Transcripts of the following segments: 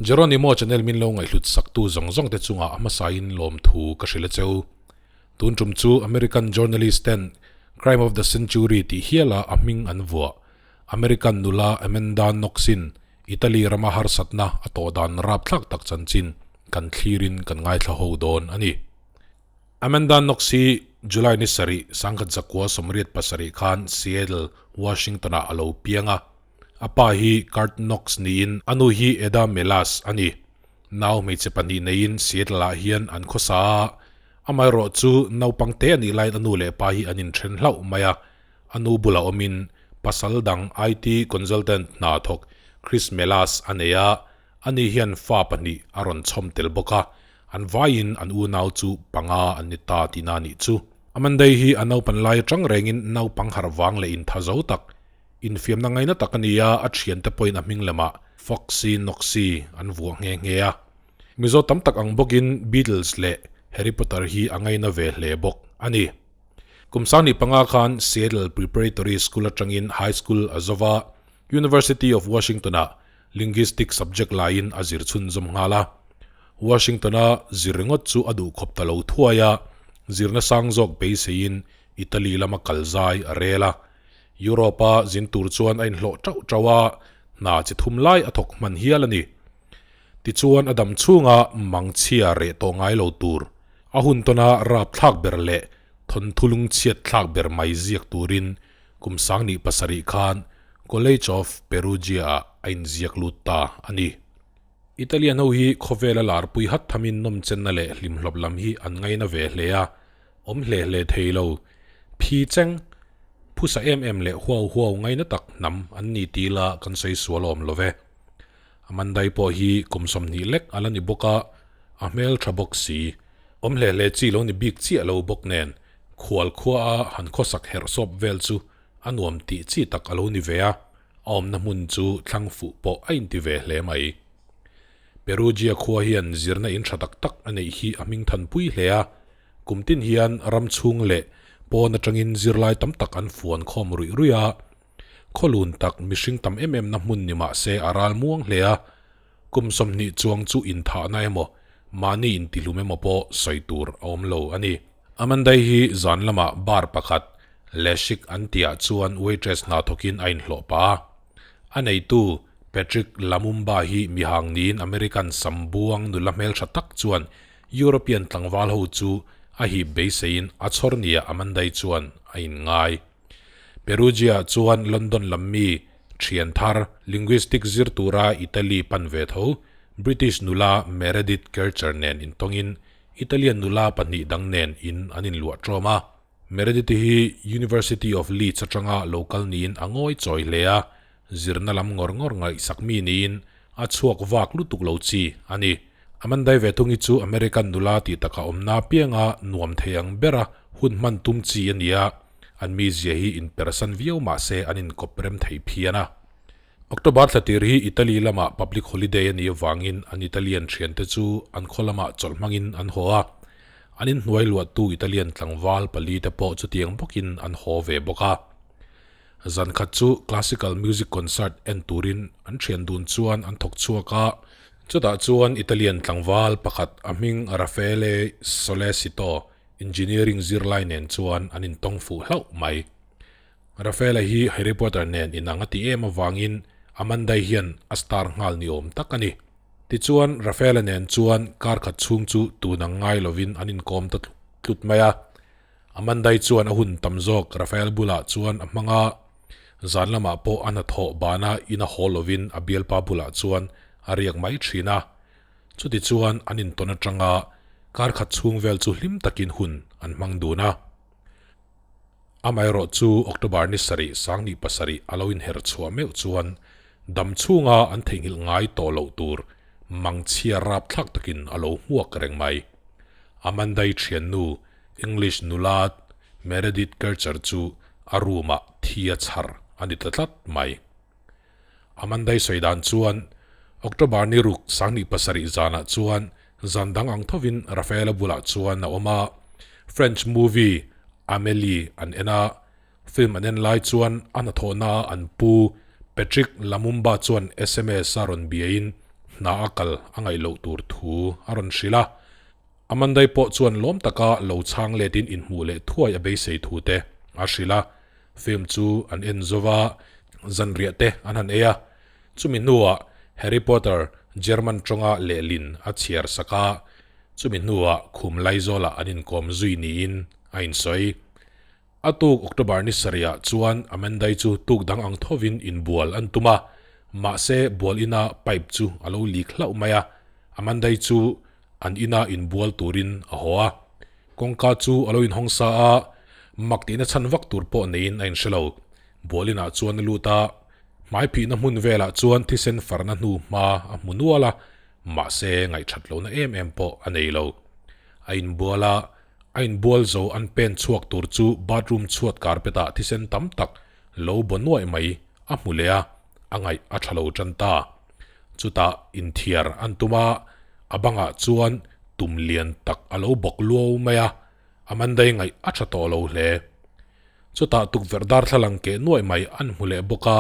Jeronimo channel min lo ngaihhlut saktu zawng zawng te chungah a hmasain lawmthu ka hrilh a cheu. Tun tum chu American journalist ten Crime of the Century tih hiala a hming an vuah. American nula Amanda Knox-in Italy rama harsatna a tawh dan rapthlak tak chanchin kan thlirin kan ngaithla ho dawn a ni. Amanda Knox hi July ni sarih, 1987 khan Seattle, Washington-ah a lo piang a. A pa hi Kurt Knox niin a nu hi Eda Melas a ni. Nau hmeichhe pahnih neiin Seattle-ah hian an khawsa a, amaherawh chu naupang te a nih laiin a nu leh pa hi an inthen hlauh mai a. A nu bulah awmin pasal dang IT consultant hna thawk Chris Melas a nei a, ani hian fa pahnih a rawn chhawm tel bawk a, an vaiin an unau chu panga an ni ta tihna a nih chu. Amandai hi a naupan lai atang rengin naupang harh vang leh intha zo tak Infiamna ngaina tak a ni a, a thiante pawhin a hming lamah Foxy Noxy an vuah nghe nghe a. Mizo tam tak ang bawkin Beatles leh Harry Potter hi a ngaina ve hle bawk a ni. Kum sanghnih panga khan Seattle Preparatory School atangin high school a zova, University of Washington-ah Linguistic subject laiin a zir chhunzawm nghal a. Washington-a zir ringawt chu a duhkhawp ta lo thuai a, zirna sang zawk beiseiin Italy lama kal zai a rel a. Europe-a zin tur chuan a inhlawh tauh tauh a, hna chi thum lai a thawk hman hial a ni. Tichuan a dam chhunga mangchhia reh tawh ngai lo tur, a hun tawna rap thlak ber leh thawnthu lungchhiat thlak ber mai ziak turin kum sangnih pasarih khan College of Perugia-ah a inziak lut ta a ni. Italian ho hi khawvela larpui hat thamin nawmchenna leh hlimhlawp lam hi an ngaina ve hle a, Awm hle hle thei lo. Phi cheng, phusa em em leh huau huau ngaina tak hnam an ni ti la kan sawi sual awm lo ve. Amandai pawh hi kum 20 lek a la ni bawk a, a hmel tha bawk si. Awm hle hle chi lo ni bik chiah lo bawk nen, khual khua a han khawsak herh sawp vel chu a nuam tih chi tak a lo ni ve a, a awmna hmun chu thlang fuh pawh a inti ve hle mai. Perugia khua hian zirna in tha tak tak a neih hi a hming thanpui hle a, kum tin hian ram chhung leh pawn atangin zirlai tam tak an fuan khawm ruih ruih a, khawlun tak mihring tam em em na hmun ni mah se a ral muang hle a, kum 20 chuang chu inthahna emaw mahni intihlum emaw pawh sawi tur a awm lo a ni. Amandai hi zan lamah bar pakhat Leshik an tihah chuan waitress hna thawkin a inhlawh pah a, a neitu Patrick Lamumba hi mihang niin American sambuang nula hmeltha tak chuan European tlangval ho chu a hip beiseiin a chhawr nia Amandai chuan a inngai. Perugia chuan London lam mi thian thar linguistic zir tura Italy pan ve tho British nula Meredith Kercher nen intawngin Italian nula pahnih dang nen in an inluah ṭawm a. Meredith hi University of Leeds atanga lo kal niin a ngawi chawi hle a, zirna lam ngawr ngawr ngaihsak mi niin a chhuak vak lutuk lo chi a ni. Amandai ve thung hi chu American nula tih taka awmna apianga nuam thei ang bera hun hman tum chi a ni a, an mizia hi inpersan viau mah se an inkawp rem thei phian a. October thla tir hi Italy lamah public holiday a nih avangin an Italian thiante chu an khaw lamah chawlh hmangin an haw a, an inhnuai luahtu Italian tlangval pali te pawh chutiang bawkin an haw ve bawk a. Zan khat chu classical music concert en turin an thian dun chuan an thawk chhuak a, chutah chuan Italian tlangval pakhat a hming Raffaele Sollecito engineering zirlai nen chuan an intawng fuh hlauh mai. Rafaela hi Harry Potter nen inang a ti em avangin Amandai hian a star nghal ni awm tak a ni. Tichuan Rafaela nen chuan kar khat chhung chu tun ang ngai lovin an inkawm ta tlut tlut mai a. Amandai chuan a hun tam zawk Rafael bulah chuan a hmang a, zan lamah pawh a hnathawh bana in a haw lovin a bialpa bulah chuan a riak mai thin a. Chutichuan an intawn atanga kar khat chhung vel chu hlim takin hun an hmang dun a. Amaherawh chu October ni sarih 2007 a lo inher chhuah meuh chuan dam chhunga an theihnghilh ngai tawh loh tur mangchhia rapthlak takin a lo hmuak reng mai. Amandai thiannu English nula Meredith Kercher chu a room-ah thi a chhar a ni ta tlat mai. Amandai sawi dan chuan October ni ruk 2007 zanah chuan zan dang ang thovin Rafaela bulah chuan a awm a, French movie Amelie an en a, film an en lai chuan a hnathawhna an pu Patrick Lamumba chuan sms a rawn biain hna a kal a ngaih loh tur thu a rawn hrilh a. Amandai pawh chuan lawm taka lo chhang letin inhmuh leh thuai a beisei thu te a hrilh a. Film chu an en zo va, zanriah te an han ei a. Chumi hnuah Harry Potter German tawnga lehlin a chhiar sak a, chumi hnuah khum Laizawlah an inkawm zui niin a insawi. A tuk October ni sarihah chuan Amandai chu tuk dang ang thovin inbual an tum a, mahse bual ina pipe chu a lo leak hlauh mai a, Amandai chu an ina inbual turin a haw a. Kawngka chu a lo inhawng sa a, mak tihna chhan vak tur pawh neiin a inhre lo. Bual inah chuan a lut a, hmai phihna hmun velah chuan thisen farna hnu hma a hmu nual a, mahse ngaihthat lohna em em pawh a nei lo. A inbual a. A inbual zo an pen chhuak tur chu bathroom chhuat carpet ah thisen tam tak lo baw nuaih mai a hmu leh a, a ngaih a tha lo tan ta. Chutah inthiar an tum a, a bangah chuan tum lian tak a lo bawk luau mai a, Amandai ngaih a tha tawh lo hle. Chutah tukverh darthlalang keh nuaih mai an hmu leh bawk a,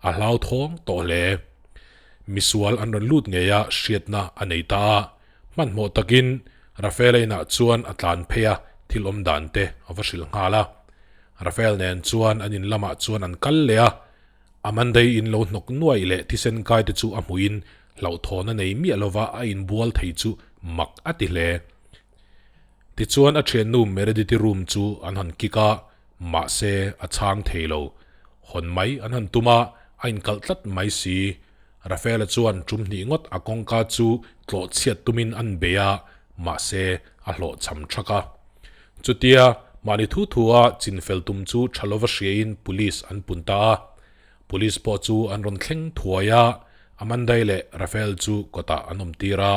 a hlauthawng tawh hle. Misual an rawn lut ngei a, hriatna a nei ta a, Hmanhmawh takin Rafaela inah chuan a tlan phei a, thil awm dan te a va hrilh nghal a. Rafael nen chuan an in lamah chuan an kal leh a, Amandai in lo hnawk nuaih leh thisen kai te chu a hmuhin hlauhthawn a nei miah lova a inbual thei chu mak a ti hle. Tichuan a thiannu Meredith-i room chu an han kick a, mahse a chhang thei lo. Hawn mai an han tum a, a inkalh tlat mai si. Rafaela chuan tum hnih ngawt a kawngka chu tlawh chhiat tumin an bei a, mahse a hlawhchham thak a. Chutia mahni thu thu a chinfel tum chu tha lova hriain police an pun ta a. Police pawh chu an rawn thleng thuai a, Amandai leh Rafael chu kawtah an awm tir a,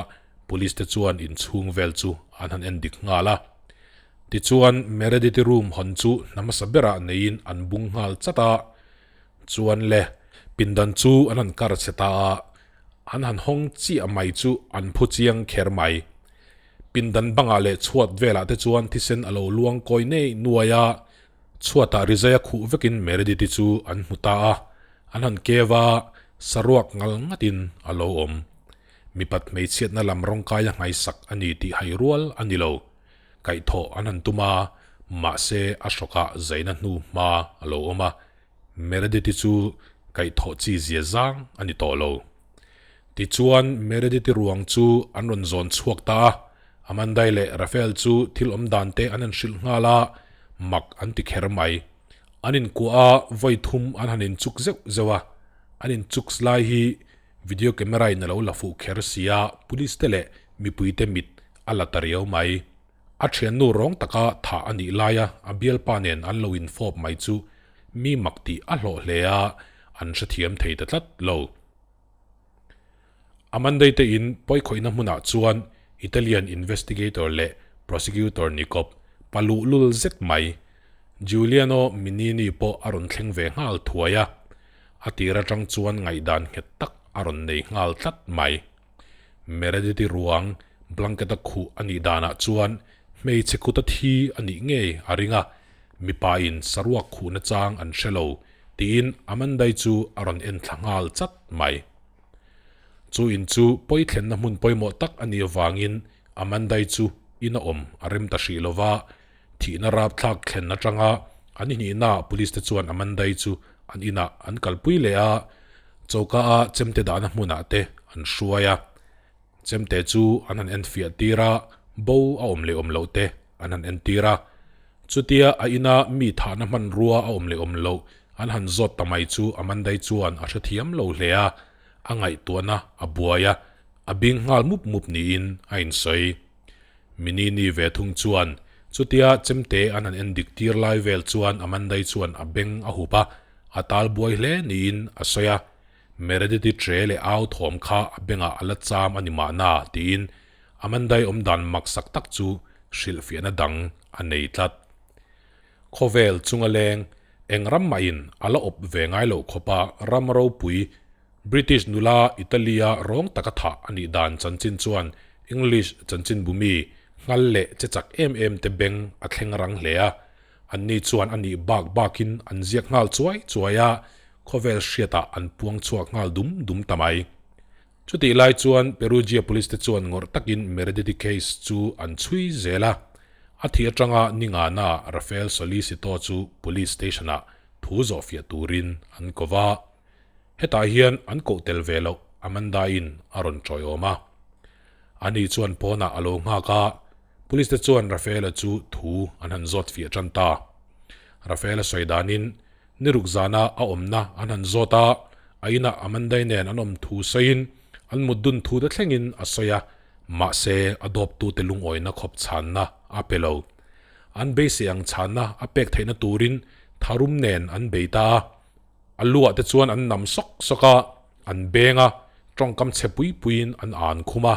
police te chuan inchhung vel chu an han en dik nghal a. Tichuan Meredith-i room hawn chu hna hmasa berah neiin an bung nghal chat a. Chuan le, pindan chu an han kar chhe ta a, an han hawng chiah mai chu an phu chiang kher mai. Pindan bangah leh chhuat velah te chuan thisen a lo luang kawi nei nuai a, chhuatah rizai a khuh vekin Meredith-i chu an hmu ta a, an han kev a, saruak ngal ngatin a lo awm. Mipat hmeichhiatna lam rawngkaia nghaisak a ni tih hai rual a ni lo. Kaihthawh an han tum a, mahse a hrawkah zaina hnu hma a lo awm a, Meredith-i chu kaihthawh chi zia zang a ni tawh lo. Tichuan Meredith-i ruang chu an rawn zawn chhuak ta a, Amandai leh Raphael chu thil awm dan te an han hrilh nghal a, mak an ti kher mai. An inkuah a, vawi thum an han inchuk zeuh zeuh a, an inchuk lai hi video camera in a lo la fuh kher si a, police te leh mipui te mit a la ta riau mai. A thiannu rawng taka thah a nih laia a bialpa nen an lo infawp mai chu mi mak tih a hlawh hle a, an hrethiam thei ta tlat lo. Amandai te in pawikhawihna hmunah chuan Italian investigator leh prosecutor ni kawp pa luhlul zet mai Giuliano Mignini pawh a rawn thleng ve nghal thuai a, a tir atang chuan ngaihdan nghet tak a rawn nei nghal tlat mai. Meredith-i ruang blanket a khuh a nih danah chuan hmeichhe kut a thi a nih ngei a ring a, mipa in saruak khuhna chang an hre lo tiin Amandai chu a rawn en thla nghal chat mai. Chu in chu pawi thlenna hmun pawimawh tak a nih avangin Amandai chu in a awm a rem ta hrih lo va, thihna rapthlak thlen atanga an inihnaah police te chuan Amandai chu an inah an kalpui leh a, choka a chemte dahna hmunah te an hruai a. Chemte chu an han enfiah tir a, bo a awm leh awm loh te an han entir a. Chutia a ina mi thahna hmanrua a awm leh awm loh an han zawt ta mai chu Amandai chuan a hrethiam lo hle a, a ngaihtuahna a buai a, a bing nghal mup mup niin a insawi. Minini ve thung chuan chutia chemte an han en dik tir lai vel chuan Amandai chuan a beng a hup a, a tal buai hle niin a sawi a. Meredith-i tre leh au thawm kha a bengah a la cham a ni mahna tiin Amandai awmdan maksak tak chu hrilhfiahna dang a nei tlat. Khawvel chunga leng eng ram mahin a la awp ve ngai loh khawpa ram ropui British nula Italy-a rawng taka thah a nih dan chanchin chuan English chanchinbu mi nghal leh che chak em em te beng a thleng rang hle a. Anni chuan a nih bak bakin an ziak nghal chuai chuai a, khawvel hriatah an puang chhuak nghal dum dum ta mai. Chutih lai chuan Perugia Police te chuan ngawrh takin Meredith-i case chu an chhui zel a. A thih atanga ni ngana Rafael Solicito chu Police Station-ah thu zawhfiah turin an ko va. Hetah hian an koh tel ve loh Amanda-in a rawn tawiawm a. Ani chuan pawnah a lo nghak a, Police te chuan Rafael-a chu thu an han zawt fiah tan ta. Rafael-a sawi danin Ni ruk zana a awmna an han zawt a, a inah Amandai nen an awm thu sawiin an mut dun thu te thlengin a sawi a, mahse a dawptute lungawina khawp chhanna a pe lo. An beisei ang chhanna a pek theihna turin tharum nen an bei ta a, a luah te chuan an nam sawk sawk a, an beng a, tawngkam chhe pui puiin an an khum a,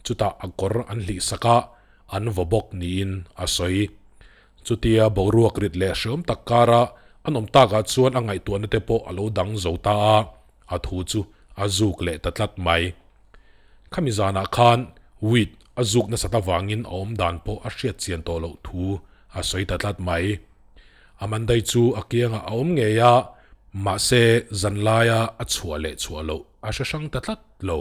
chutah a kawr an hlih sak a, an vaw bawk niin a sawi. Chutia boruak rit leh hreawm tak kara an awm takah chuan a ngaihtuahna te pawh a lo dang zo ta a, a thu chu a zuk leh ta tlat mai. Khami zanah khan weed a zuk nasat avangin a awm dan pawh a hriat chian tawh loh thu a sawi ta tlat mai. Amandai chu a kiangah a awm ngei a, mahse zanlaia a chhuah leh chhuah loh a hre hrang ta tlat lo.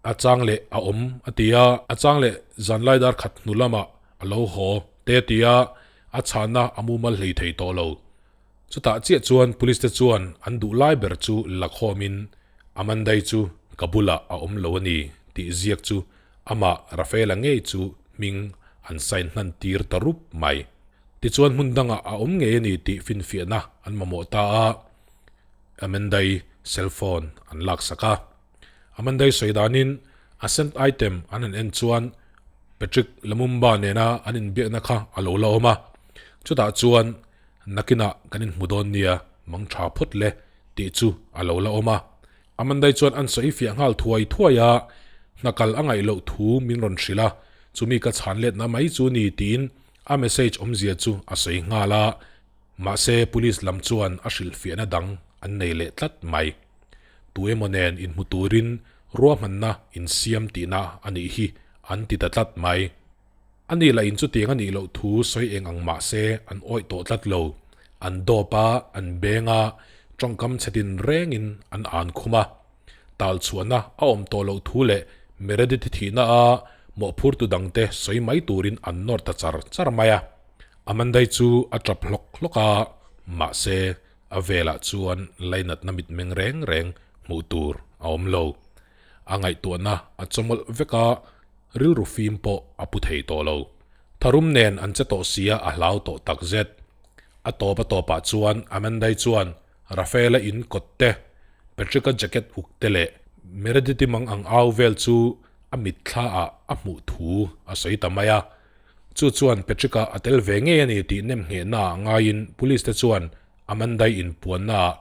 A chang leh a awm a ti a, a chang leh zanlai dar khat hnu lamah a lo haw te a ti a, a chhahna a mumal hlei thei tawh lo. Chutah chiah chuan police te chuan an duh lai ber chu la khawmin Amandai chu ka bulah a awm lo a ni tih ziak chu amah Rafaela ngei chu hming an sign hnan tir ta rup mai. Tichuan hmun dangah a awm ngei a ni tih finfiahna an mamawh ta a, Amandai cellphone an laksak a. Amandai sawi danin a sent item an han en chuan Patrick Lumumba nena an inbiakna kha a lo la awm a, chutah chuan nakinah kan inhmu dawn nia mang tha phawt le tih chu a lo la awm a. Amandai chuan an sawi fiah nghal thuai thuai a, hna kal a ngaih loh thu min rawn hrilh a, chumi ka chhan letna mai chu ni tiin a message awmzia chu a sawi nghal a, mahse police lam chuan a hrilhfiahna dang an nei leh tlat mai. Tu emaw nen inhmu turin ruahmanna insiam tihna a nih hi an ti ta tlat mai. A nih lah in chutiang a nih loh thu sawi eng ang mah se an awih tawh tlat lo. An dawp a, an beng a, tawngkam chhe tin rengin an an khum a. Tal chhuahna a awm tawh loh thu leh Meredith thihna a mawhphurtu dangte sawi mai turin an nawr ta char char mai a. Amandai chu a tap hlawk hlawk a, mahse A velah chuan lainatna mitmeng reng reng hmuh tur a awm lo. A ngaihtuahna a chawmawlh vek a, rilru fim pawh a pu thei tawh lo. Tharum nen an che tawh sia a hlau tawh tak zet. A tawp a tawpah chuan Amandai chuan Rafaela in kawt te, Patrick-a jacket uk te leh Meredith-i mang ang au vel chu a mitthla ah a hmuh thu a sawi ta mai a. Chu chuan Patrick-a a tel ve ngei a ni tih nemnghehna ah ngaiin Police te chuan Amandai inpuanna ah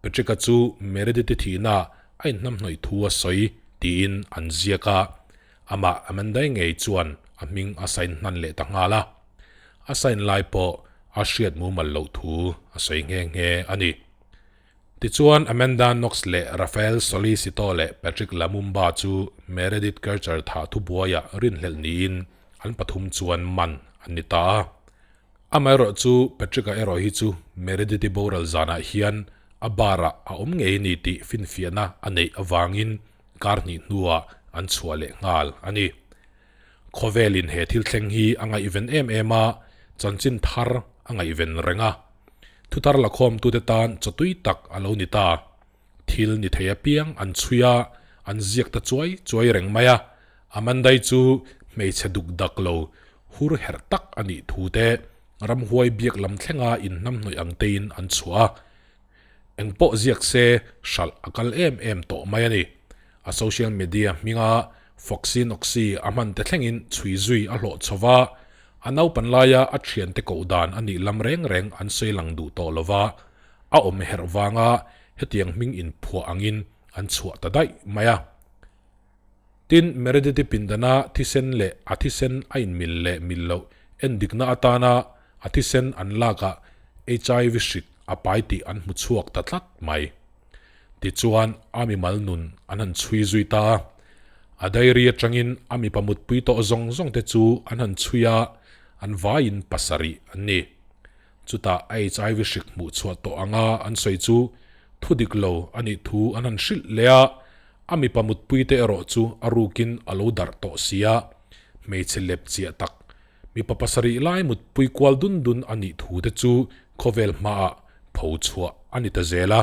Patrick-a chu Meredith-i thihna a inhnamhnawih thu a sawi tiin an ziak a, amah Amandai ngei chuan a hming a sign hman leh ta nghal a. A sign lai pawh a hriat mumal loh thu a sawi nghe nghe a ni. Tichuan, Amanda Knox leh Rafael Solicito leh Patrick Lamumba chu Meredith Kercher thah thubuaiah rinhlelh niin an pathum chuan man an ni ta a. Amaherawh chu Patrick-a erawh hi chu Meredith-i boral zanah hian a bar-ah a awm ngei a ni tih finfiahna a neih avangin kar hnih hnuah an chhuah leh nghal a ni. Khawvelin he thil thleng hi a ngaihven em em a, chanchin thar a ngaihven reng a. Thuthar lakhawmtute tan chawtui tak a lo ni ta. Thil ni thei apiang an chhui a, an ziak ta chuai chuai reng mai a. Amandai chu hmeichhe duk dak lo, hur herh tak a nih thu te, ramhuai biak lam thlenga inhnamhnawih ang tein an chhuah a. Eng pawh ziak se hralh a kal em em tawh mai a ni. A social media hminga Foxy Noxy a hman te thlengin chhui zui a hlawh chho va, a naupan laia a thiante koh dan a nih lam reng reng an sawi lang duh tawh lo va, a awm herh vanga hetiang hming inphuah angin an chhuah ta daih mai a. Tin, Meredith-i pindana thisen leh a thisen a inmil leh mil loh endikna atana a thisen an lakah hiv hrik a pai tih an hmu chhuak ta tlat mai. Tichuan, a mimal nun an han chhui zui ta a. A diary atangin a mipa mutpui tawh zawng zawng te chu an han chhui a, an vaiin pasarih an ni. Chutah a hiv hrik hmuh chhuah tawh anga an sawi chu thudik lo a nih thu an han hrilh leh a. A mipa mutpuite erawh chu a rukin a lo darh tawh sia, hmeichhe lep chiah tak, mipa pasarih lai mutpui kual dun dun a nih thu te chu khawvel hmaah pho chhuah a ni ta zel a.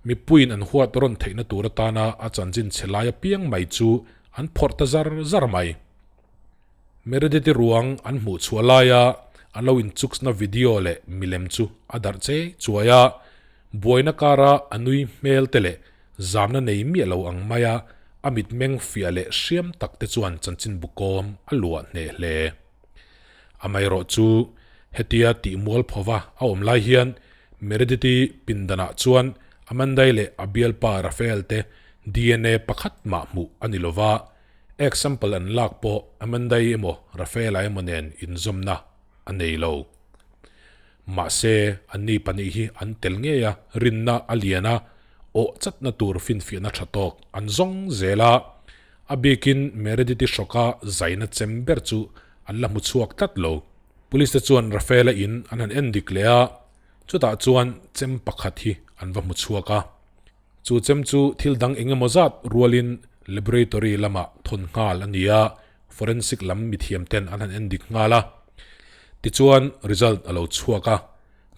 Mipuiin an huat rawn theihna tur atana a chanchin chhe lai apiang mai chu an phawrh ta zar zar mai. Meredith-i ruang an hmuh chhuah laia an lo inchuksna video leh milem chu a darh che chuai a, buaina kara a nui hmel te leh zamna nei miah lo ang maia a mitmeng fiah leh hriam tak te chuan chanchinbu kawm a luah hneh hle. Amaherawh chu hetia tih mual phova a awm lai hian Meredith-i pindanah chuan Amanda-i leh a bialpa Raphael te DNA pakhat mah hmuh a ni lova, Example an lak pawh Amanda-i emaw Rafaela emaw nen inzawmna a nei lo. Mahse, anni pahnih hi an tel ngei a, rinna a lian a, awh chatna tur finfiahna tha tawk an zawng zel a. A bikin Meredith-i hrawka zaina chem ber chu an la hmu chhuak tlat lo. Police te chuan Rafaela in an han en dik leh a, chutah chuan chem pakhat hi an va hmu chhuak a. Chu chem chu thil dang eng emaw zat rualin laboratory lamah thawn nghal a ni a, forensic lam mithiam ten an han en dik nghal a. Tichuan result a lo chhuak a,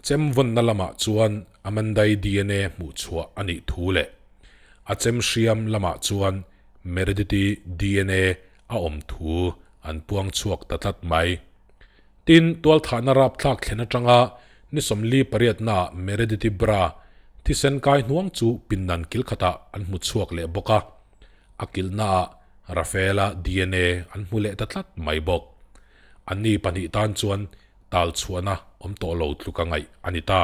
chem vawnna lamah chuan Amandai dna hmuh chhuah a nih thu leh a chem hriam lamah chuan Meredith-i dna a awm thu an puang chhuak ta tlat mai. Tin, tualthahna rapthlak thlen atanga ni 48 naah Meredith-i bra thisen kai hnuang chu pindan kil khatah an hmu chhuak leh bawk a, a kilhnaah Rafaela dna an hmu leh ta tlat mai bawk. Anni pahnih tan chuan tal chhuahna awm tawh lo tluka ngaih a ni ta.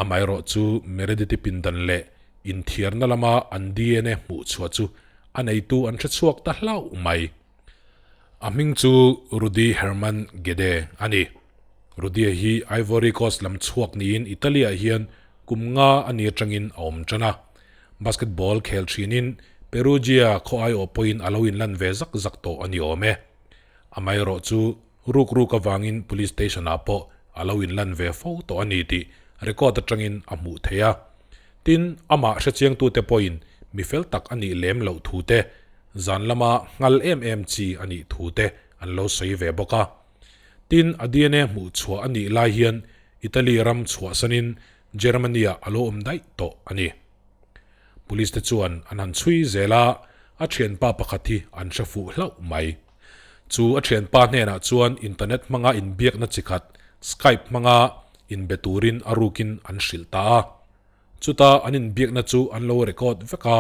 Amaherawh chu Meredith-i pindan leh inthiarna lama an dna hmuh chhuah chu a neitu an hre chhuak ta hlauh mai. A hming chu Rudy Hermann Gede a ni. Rudy-a hi Ivory Coast lam chhuak niin Italy-ah hian kum nga a ni atangin a awm tan a. Basketball khel thinin Perugia khaw aiawh pawhin a lo inlan ve zak zak tawh a ni awm e. Amaherawh chu ruk ruk avangin police station-ah pawh a lo inlan ve fo tawh a ni tih record atangin a hmuh theih a. Tin, amah hrechiangtute pawhin mi fel tak a nih lem loh thu te, zan lama nghal em em chi a nih thu te an lo sawi ve bawk a. Tin, a dna hmuh chhuah a nih lai hian Italy ram chhuahsanin Germany-ah a lo awm daih tawh a ni. Police te chuan an han chhui zel a, a thianpa pakhat hi an hre fuh hlauh mai. Chu a thianpa hnenah chuan internet hmanga inbiakna chi khat Skype hmanga inbe turin a rukin an hrilh ta a. Chuta an inbiakna chu an lo record vek a.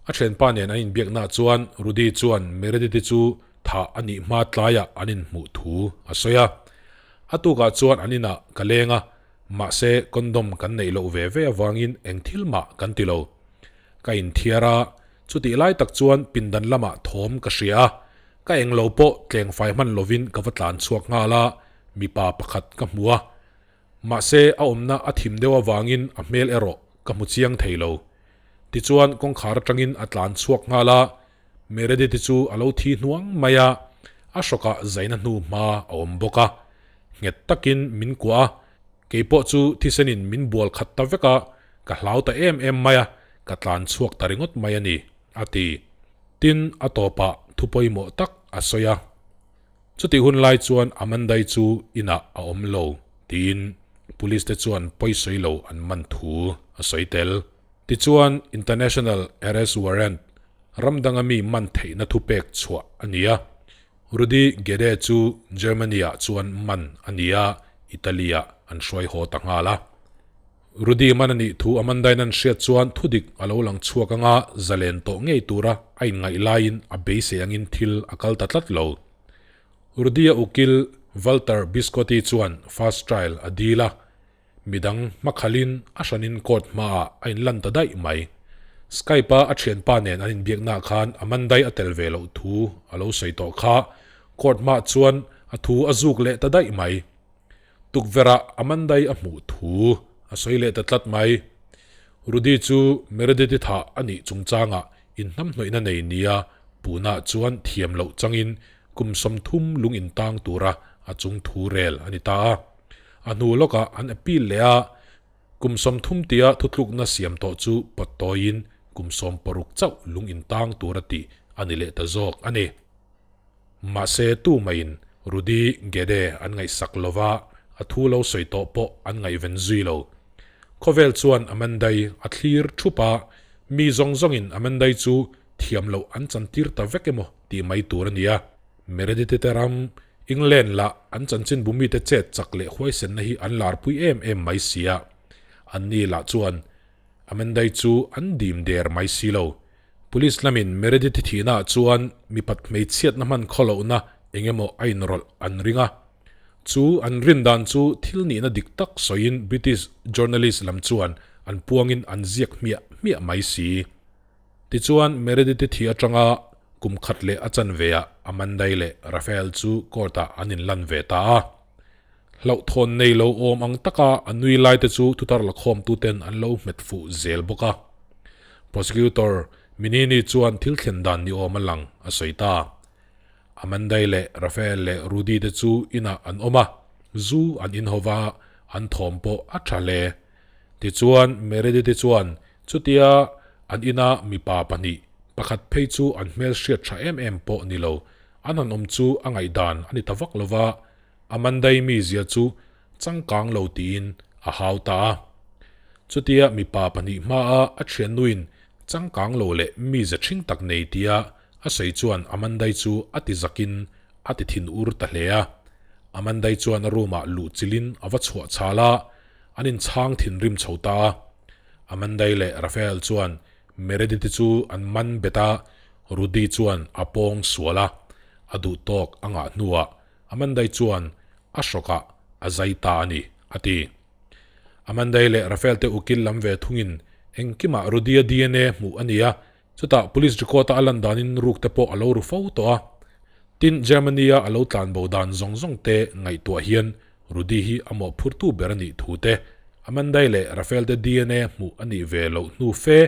A thianpa nen an inbiaknaah chuan Rudy chuan Meredith-i chu thah a nih hma tlaiah an inhmuh thu a sawi a. A tukah chuan an inah ka leng a, mahse condom kan neih loh ve ve avangin eng thil mah kan ti lo. Ka inthiar a, chutih lai tak chuan pindan lamah thawm ka hria a, ka englo pawh tlengfai hman lovin ka va tlan chhuak nghal a, mipa pakhat ka hmu a. Mahse a awmna a thim deuh avangin a hmel erawh ka hmu chiang thei lo. Tichuan kawngkhar atangin a tlan chhuak nghal a, Meredith-i chu a lo thi hnuang mai a, a hrawkah zaina hnu hma a awm bawk a. Nghet takin min kuah a, kei pawh chu thisenin min bual khat ta vek a, ka hlau ta em em mai a, ka tlan chhuak ta ringawt mai a ni, a ti. Tin, a tawpah thu pawimawh tak a sawi a. Chutih hun lai chuan Amandai chu inah a awm lo, tiin police te chuan pawisawi lo an man thu a sawi tel. Tichuan, International Arrest Warrant, ram danga mi man theihna thupek chhuah a ni a. Rudi Gede chu Germany-ah chuan man a ni a, Italy-ah an hruai haw ta nghal a. Rudi man a nih thu Amanda-in an hriat chuan thudik a lo lang chhuak anga zalen tawh ngei tura a inngaih laiin a beisei angin thil a kal ta tlat lo. Rudi-a ukil Walter Biscotti chuan fast trial a dil a. Midang hmakhalin a hranin court hmaah a inlan ta daih mai. Skype-a a thianpa nen an inbiaknaah khan Amandai a tel ve loh thu a lo sawi tawh kha. Court hmaah chuan a thu a zuk leh ta daih mai. Tukverhah Amandai a hmuh thu a sawi leh ta tlat mai. Rudy chu Meredith-i thah a nih chungchangah inhnamhnawihna nei nia Puna chuan thiam loh changin kum 30 lung intang tura a chung thu rel a ni ta a. A hnu lawkah an appeal leh a, kum 30 tia thutlukna siam tawh chu pawt tawiin kum 16 chauh lung in tang tura tih a ni leh ta zawk a ni. Mahse tu maiin Rudi Gede an ngaihsak lova, a thu lo sawi tawh pawh an ngaihven zui lo. Khawvel chuan Amandai a thlir thup a, mi zawng zawngin Amandai chu thiam loh an chantir ta vek emaw tih mai tur a ni a. Meredith te ram England lah an chanchinbu mite chet chak leh huaisenna hi an larpui em em mai si a, anni lah chuan Amandai chu an dim der mai si lo. Police lamin Meredith thihnaah chuan mipat hmeichhiatna hman khawlohna eng emaw a inrawlh an ring a. Chu an rin dan chu thil nihna dik tak sawiin British journalist lam chuan an puangin an ziak hmiah hmiah mai si. Tichuan Meredith thih atanga kum khat leh a chanve ah Amandai leh Raphael chu court ah an inlan ve ta a. Hlauhthawn nei lo awm ang taka a nui lai te chu thutar lakhawmtu ten an lo hmet fuh zel bawk a. Prosecutor Minini chuan thil thlen dan ni awm a lang a sawi ta. Amandai leh Raphael leh Rudy te chu inah an awm a, zu an inho va, an thawm pawh a tha hle. Tichuan Meredith chuan chutia an ina mipa pahnih, pakhat phei chu an hmel hriat tha em em pawh ni lo, an han awm chu a ngaihdan a ni ta vak lo va, Amandai mizia chu changkang lo tiin a hau ta a. Chutia mipa pahnih hmaa a thiannuin changkang lo leh mize ṭhing tak nei tia a sawi chuan Amandai chu a ti zakin a ti thin ur ta hle a. Amandai chuan a room-ah luh chilhin a va chhuah chhal a, an inchhang thinrim chho ta a. Amandai leh Raphael chuan Meredith-i chu an man bet a, Rudy chuan a pawng sual a, a duh tawk a ngah hnuah Amandai chuan a hrawkah a zai ta a ni, a ti. Amandai leh Raphael te ukil lam ve thungin engkimah Rudy-a DNA hmuh a ni a, chutah police record-a a lan danin ruk te pawh a lo ru fo tawh a. Tin, Germany-a a lo tlanbo dan zawng zawng te ngaihtuah hian Rudy hi a mawhphurtu ber a nih thu te, Amandai leh Raphael te DNA hmuh a nih ve loh hnu fe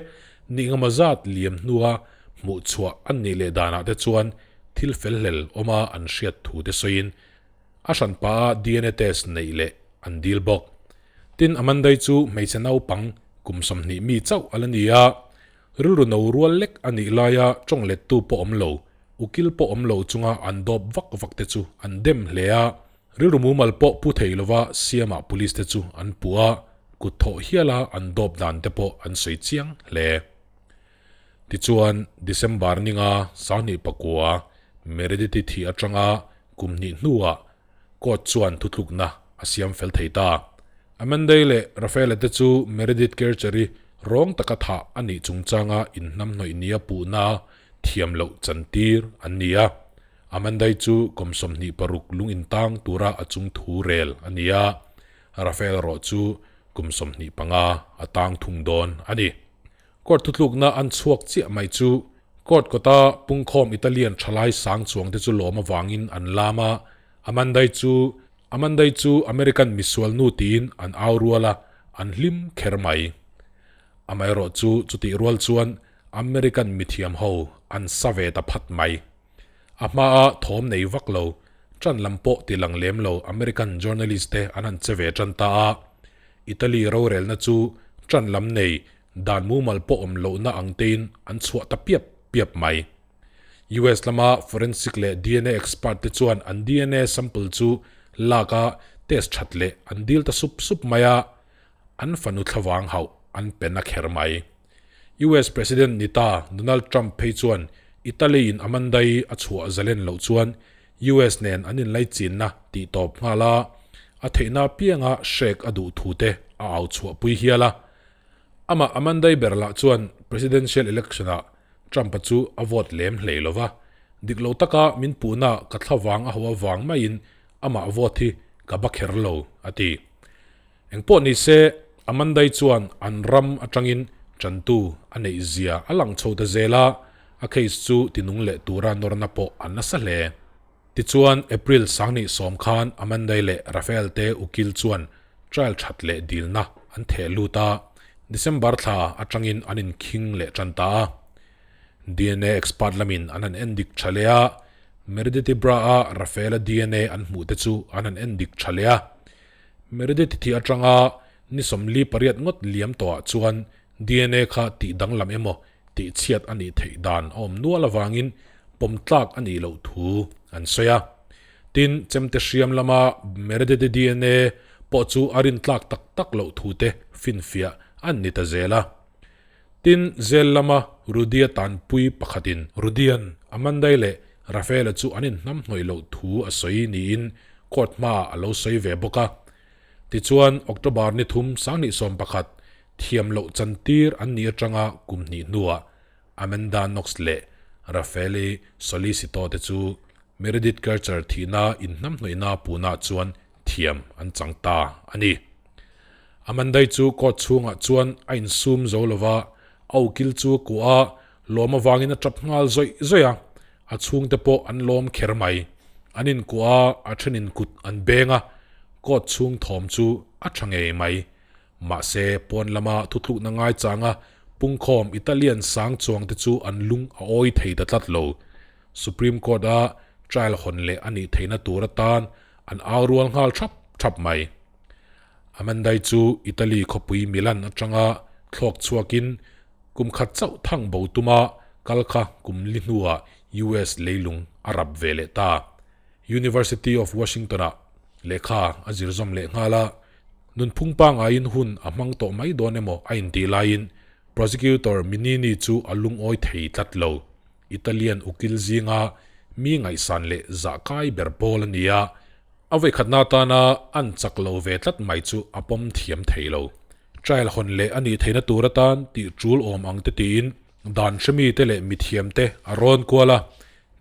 nih ngama zat liam hnua hmuh chhuah an nih leh danah te chuan thil fel hlel awma an hriat thu te sawiin a hranpa a DNA test neih leh an dil bawk. Tin, Amandai chu hmeichhe naupang kum 20 mi chauh a la ni a, rilru no rual lek a nih laia tawng lettu pawh awm lo, ukil pawh awm lo chunga an dawp vak vak te chu an dem hle a, rilru mumal pawh pu thei lova siamah police te chu an puh a, kut thawh hiala an dawp dan te pawh an sawi chiang hle. Tichuan, December ninga 2009 Meredith-i thih atanga kum hnih hnuah court chuan thutlukna a siam fel thei ta. Amandai leh Rafaela te chu Meredith Kercher-i rawng taka thah a nih chungchanga inhnamhnawih nia puhna thiam loh chantir an ni a. Amandai chu kum 26 lung intang tura a chung thu rel a ni a, Rafael erawh chu kum 25 a tang thung dawn a ni. Court thutlukna an chhuak chiah mai chu court kawta pungkhawm Italian thalai sang chuang te chu lawm avangin an lam a, Amandai chu Amandai chu American misual nu tiin an au rual a, an hlim kher mai. Amaherawh chu chutih rual chuan American mithiam ho an sa ve ta phat mai. A hmaa thawm nei vak lo, ṭan lam pawh ti lang lem lo American journalist te an han che ve ṭan ta a. Italy rorelna chu ṭan lam nei dan mumal pawh awm lohna ang tein an chhuah ta piap piap mai. US lama forensic leh dna expert te chuan an dna sample chu lak a test ṭhat leh an dil ta sup sup mai a, an fanu thlavang hauh an pe na kher mai. US President ni ta Donald Trump phei chuan Italy in Amandai a chhuah zalen loh chuan US nen an inlaichinna tih tawp nghal a, a theihna apianga hrek a duh thu te a au chhuahpui hial a. Amah Amandai ber lah chuan Presidential election ah Trump-a chu a vote lem hlei lo va, dik lo taka min puhna ka thlavang a ho avang maiin amah vote hi ka ba kher lo, a ti. Engpawh ni se, Amandai chuan an ram atangin tantu a neih zia a lang chho ta zel a, a case chu tinung leh tura nawrna pawh a nasa hle. Tichuan, April 2010 khan Amandai leh Raphael te ukil chuan trial that leh dilna an theh lut a, December thla atangin an inkhing leh tan ta a. Dna expert lamin an han endik tha leh a, Meredith Bra-a Raphael-a dna an hmuh te chu an han endik tha leh a. Meredith thi atanga ni 48 ngawt liam tawhah chuan dna kha tih danglam emaw? tihchhiat a nih theih dan a awm nual avangin pawm tlak a nih loh thu an sawi a. Tin, chemte hriam lama Meredith-i dna pawh chu a rin tlak tak tak loh thu te finfiah an ni ta zel a. Tin, zel lama Rudy-a tanpui pakhatin Rudy-a'n Amanda-i leh Rafael-a chu an inhnamhnawih loh thu a sawi niin court hmaah a lo sawi ve bawk a. Tichuan, October ni thum 2011 thiam loh chantir an nih atanga kum hnih hnuah Amanda Knox leh Raffaele Solicito te chu Meredith Kercher thihna inhnamhnawihna punah chuan thiam an chang ta a ni. Amandai chu court chhungah chuan a insum zo lova, a ukil chu a kuah a, lawm avangin a tap nghal zawih zawih a, a chhungte pawh an lawm kher mai. An inkuah a, a thenin kut an beng a, court chhung thawm chu a tha ngei mai. Mahse, pawn lama thutlukna ngaichanga pungkhawm Italian sang chuangte chu an lung a awi thei ta tlat lo. Supreme Court-a trial hawn leh a nih theihna tur atan an au rual nghal thap thap mai. Amandai chu Italy khawpui Milan atanga thlawk chhuakin kum khat chauh thang bo tuma kal kha kum li hnuah US leilung a rap ve leh ta. University of Washington-ah lehkha a zir zawm leh nghal a, nunphung pangaiin hun a hmang tawh mai dawn emaw a intih laiin Prosecutor Mignini chu a lungawi thei tlat lo. Italian ukil zinga mi ngaihsan leh zahkai ber pawl a ni a, a vawikhatna atana an chak lo ve tlat mai chu a pawm thiam thei lo. Trial hawn leh a nih theihna tur atan tih tul awm ang te tiin dan hremi te leh mithiam te a rawn kual a.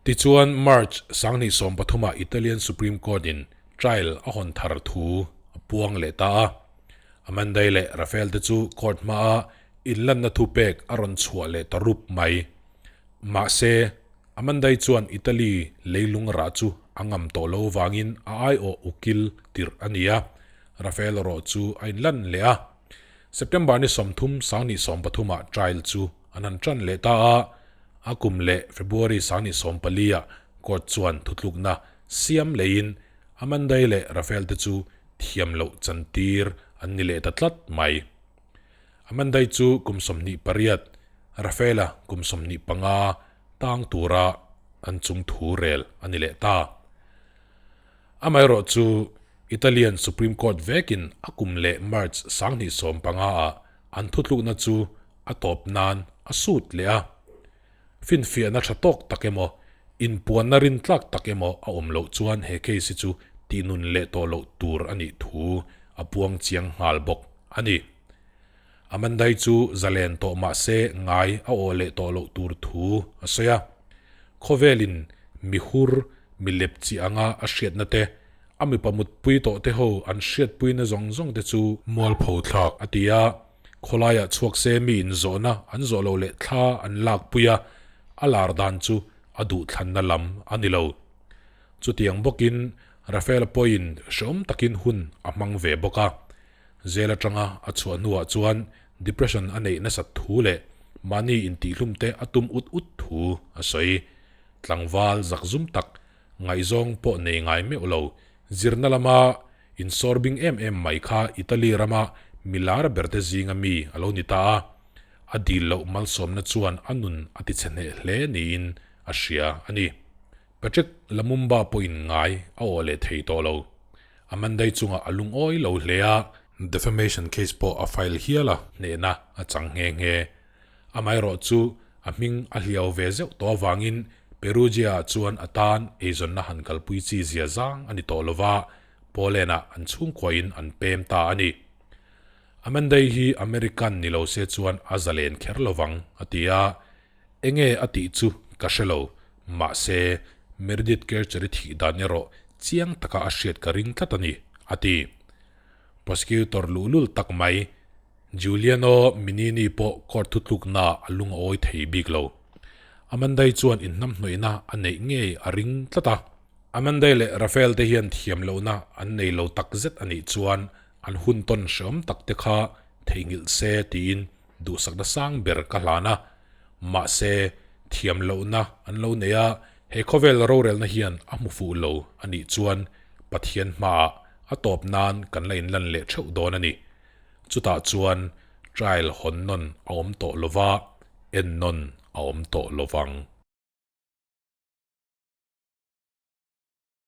Tichuan March 2013 ah Italian Supreme Court in trial a hawn thar thu a puang leh ta a. Amandai leh Rafael te chu court hmaa inlanna thupek a rawn chhuah leh ta rup mai. Mahse, Amandai chuan Italy leilung rah chu a ngam tawh lo vangin a aiawh ukil tirh a ni a, Rafael erawh chu a inlan leh a. September ni 30 2013 ah trial chu an han tan leh ta a, a kum leh February 2014 ah court chuan thutlukna siam leiin Amandai leh Rafael te chu thiam loh chantir an ni leh ta tlat mai. Amandai chu kum 28, Rafaela kum 25 tang tura an chung thu rel a ni leh ta. Amaherawh chu Italian Supreme Court vekin a kum leh March 2015 ah an thutlukna chu a tawp nan a sut leh a. Finfiahna tha tawk tak emaw, inpuanna rintlak tak emaw a awm loh chuan he case hi chu tihnun leh tawh loh tur a nih thu a puang chiang nghal bawk a ni. Amandai chu zalen tawh mah se ngai a awh leh tawh loh tur thu a sawi a. Khawvelin mihur, milep chi anga a hriatna te, a mipa mutpui tawh te ho an hriatpuina zawng zawng te chu mualpho thlak a ti a. Khawlaiah chhuak se mi inzawhna an zawh loh leh thla an lakpui a, a lar dan chu a duhthlanna lam a ni lo. Chutiang bawkin Rafaela pawhin hrehawm takin hun a hmang ve bawk a. Zel atanga a chhuah hnuah chuan depression a neih nasat thu leh mahni intihhlum te a tum ut ut thu a sawi. Tlangval zakzum tak ngaihzawng pawh nei ngai meuh lo, zirna lama insawrbing em em mai kha Italy rama milar berte zinga mi a lo ni ta a, a dil loh malsawmna chuan a nun a tichhe hneh hle niin a hria a ni. Patrick Lumumba pawhin ngai a awh leh thei tawh lo. Amandai chungah a lungawi lo hle a. Defamation case pawh a file hial a, hnehna a chang nghe nghe. Amaherawh chu a hming a hliau ve zeuh tawh avangin Perugia-ah chuan a tan eizawnna han kalpui chi zia zang a ni tawh lova, Poland-ah an chhungkuain an pem ta a ni. Amandai hi American ni lo se chuan a zalen kher lovang, a ti a. Enge a tih chu ka hre lo, mahse Meredith Kercher-i thih dan erawh chiang taka a hriat ka ring tlat a ni, a ti. Prosecutor luhlul tak mai Giuliano Mignini pawh court thutlukna a lung a awi thei bik lo. Amandai chuan inhnamhnawihna a neih ngei a ring tlat a. Amandai leh Rafael te hian thiam lohna an nei lo takzet a nih chuan an hun tawn hreawm tak te kha theihnghilh se tiin duhsakna sang ber ka hlan a. Mahse, thiam lohna an lo nei a, he khawvel rorelna hian a hmu fuh lo a nih chuan Pathian hmaah a tawp nan kan la inlan leh theuh dawn a ni. Chutah chuan trial hawn nawn a awm tawh lova, Ennawn a awm tawh lovang.